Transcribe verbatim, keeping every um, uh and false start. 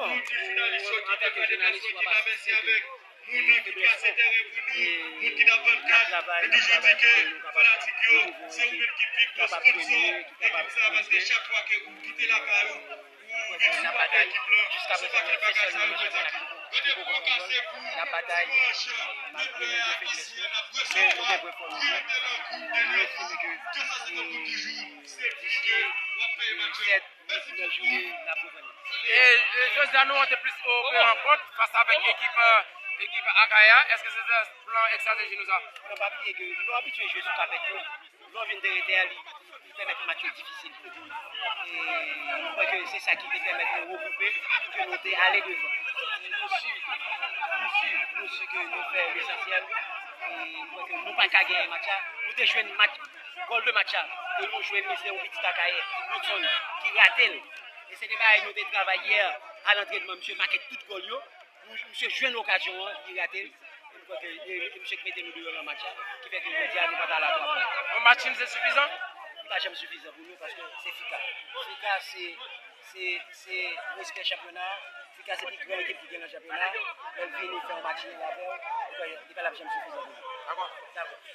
Pou tout jounalis yo ki te gade, pèsonn ki travèse avèk moun ki kase tèren pou nou, moun ki t ap vann kat, nou toujou di ke fanatik yo, se ou menm ki pi gwo sponsò ekip sa, paske chak fwa ke ou kite lakay ou, ou vin sipòte ekip lan, se yon pakèt bagay sa reprezante. Gade pou yo kase pou dimanch neuf è a isi a, n ap resevwa Trinite Lankou de Lyon, de san senkant goud toujou, se plis ke w ap peye match la. Mèsi bokou. E, e, jodi a nou antre plis o, o rankont fas avèk ekip, e, ekip Akayè a. Èske se, se plan, estrateji nou sa? Non, pa bliye ke nou abitye jwe sou kapèt yo. Lè w vin dèyè tè a, li, li pèmèt match yo difisil. E nou kwè ke se sa ki te pèmèt nou regwoupe, pou ke nou te ale devan. E nou si, nou si, nou si ke nou fè lesansyèl. E nou kwè ke nou pa ka genyen match la. Nou te jwenn match, gòl de match la. E nou jwenn li, se yon pitit Akayè, Woodson, ki rate l. E se de bagay nou te travay yè a lantrenman. Misye make tout gòl yo. Misye jwenn okazyon an, li rate l. E m kwè ke e, e misye k mete nou deyò nan match la, ki fè ke jodi a nou pa t al a twa pwen. Yon match nil se sifizan? Li pa janm sifizan pou nou, paske se Fika. Fika se, se, se respè chanpyona a. Fika se pi gran ekip ki gen nan chanpyona a. Lè l vini fè yon match nil avè w, li pa, li pa t ap janm sifizan pou nou. Dakò. Dakò.